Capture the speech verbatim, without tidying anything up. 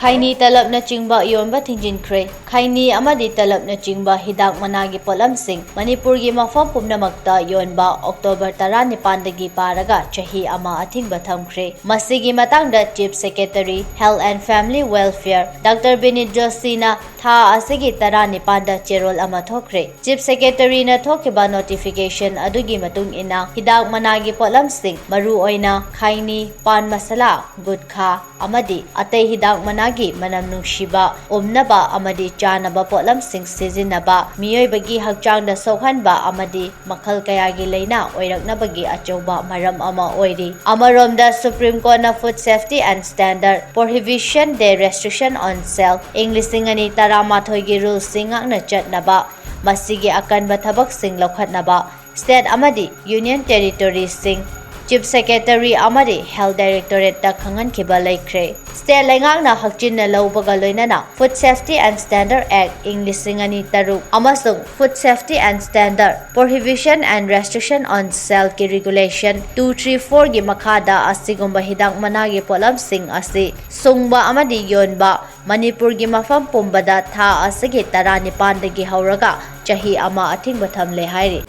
ꯈꯩꯅꯤ ꯇꯂꯞꯅꯆꯤꯡꯕ ꯌꯣꯟꯕ ꯊꯤꯡꯖꯤꯟꯈ꯭ꯔꯦ꯫ ꯈꯩꯅꯤ ꯑꯃꯗꯤ ꯇꯂꯞꯅꯆꯤꯡꯕ ꯍꯤꯗꯥꯛ ꯃꯅꯥꯒꯤ ꯄꯣꯠꯂꯝꯁꯤꯡ ꯃꯅꯤꯄꯨꯔꯒꯤ ꯃꯐꯝ ꯄꯨꯝꯅꯃꯛꯇ ꯌꯣꯟꯕ ꯑꯣꯛꯇꯣꯕꯔ ꯇꯔꯥꯅꯤꯄꯥꯟꯗꯒꯤ ꯄꯥꯔꯒ ꯆꯍꯤ ꯑꯃ ꯑꯊꯤꯡꯕ ꯊꯝꯈ꯭ꯔꯦ꯫ ꯃꯁꯤꯒꯤ ꯃꯇꯥꯡꯗ Chief Secretary, Health and Family Welfare, Doctor ꯕꯤꯅꯤꯠ ꯖꯣꯁꯤꯅ ꯊꯥ ꯑꯁꯤꯒꯤ ꯇꯔꯥꯅꯤꯄꯥꯟꯗ ꯆꯦꯔꯣꯜ ꯑꯃ ꯊꯣꯛꯈ꯭ꯔꯦ꯫ Chief Secretaryꯅ ꯊꯣꯛꯈꯤꯕ notification ꯑꯗꯨꯒꯤ ꯃꯇꯨꯡ ꯏꯟꯅ, ꯍꯤꯗꯥꯛ ꯃꯅꯥꯒꯤ ꯄꯣꯠꯂꯝꯁꯤꯡ, ꯃꯔꯨꯑꯣꯏꯅ ꯈꯩꯅꯤ, ꯄꯥꯟ ꯃꯁꯥꯂꯥ, ꯒꯨꯠꯈꯥ ꯑꯃꯗꯤ ꯑꯇꯩ ꯍꯤꯗꯥꯛ ꯃꯅꯥꯒꯤ ꯃꯅꯝ ꯅꯨꯡꯁꯤꯕ, ꯎꯝꯅꯕ ꯑꯃꯗꯤ ꯆꯥꯅꯕ ꯄꯣꯠꯂꯝꯁꯤꯡ ꯁꯤꯖꯤꯟꯅꯕ ꯃꯤꯑꯣꯏꯕꯒꯤ ꯍꯛꯆꯥꯡꯗ ꯁꯣꯛꯍꯟꯕ ꯑꯃꯗꯤ ꯃꯈꯜ ꯀꯌꯥꯒꯤ ꯂꯥꯏꯅꯥ ꯑꯣꯏꯔꯛꯅꯕꯒꯤ ꯑꯆꯧꯕ ꯃꯔꯝ ꯑꯃ ꯑꯣꯏꯔꯤ꯫ ꯑꯃꯔꯣꯝꯗ, Supreme Courtꯅ Food Safety and Standard Prohibition de Restriction on Sale, ꯏꯪ ꯂꯤꯁꯤꯡ ꯑꯅꯤ ꯇꯔꯥꯃꯥꯊꯣꯏꯒꯤ ruleꯁꯤꯡ ꯉꯥꯛꯅ ꯆꯠꯅꯕ ꯃꯁꯤꯒꯤ ꯑꯀꯟꯕ ꯊꯕꯛꯁꯤꯡ ꯂꯧꯈꯠꯅꯕ state ꯑꯃꯗꯤ union territoryꯁꯤꯡ, Chief Secretary ꯑꯃꯗꯤ Health Directorateꯇ ꯈꯪꯍꯟꯈꯤꯕ ꯂꯩꯈ꯭ꯔꯦ꯫ State ꯂꯩꯉꯥꯛꯅ ꯍꯛꯆꯤꯟꯅ ꯂꯧꯕꯒ ꯂꯣꯏꯅꯅ Food Safety and Standard Act ꯏꯪ ꯂꯤꯁꯤꯡ ꯑꯅꯤ ꯇꯔꯨꯛ ꯑꯃꯁꯨꯡ Food Safety and Standard Prohibition and Restriction on Saleꯀꯤ Regulation two three fourꯒꯤ ꯃꯈꯥꯗ ꯑꯁꯤꯒꯨꯝꯕ ꯍꯤꯗꯥꯛ ꯃꯅꯥꯒꯤ ꯄꯣꯠꯂꯝꯁꯤꯡ ꯑꯁꯤ ꯁꯨꯡꯕ ꯑꯃꯗꯤ ꯌꯣꯟꯕ ꯃꯅꯤꯄꯨꯔꯒꯤ ꯃꯐꯝ ꯄꯨꯝꯕꯗ ꯊꯥ ꯑꯁꯤꯒꯤ ꯇꯔꯥꯅꯤꯄꯥꯟꯗꯒꯤ ꯍꯧꯔꯒ ꯆꯍꯤ ꯑꯃ ꯑꯊꯤꯡꯕ ꯊꯝꯂꯦ ꯍꯥꯏꯔꯤ꯫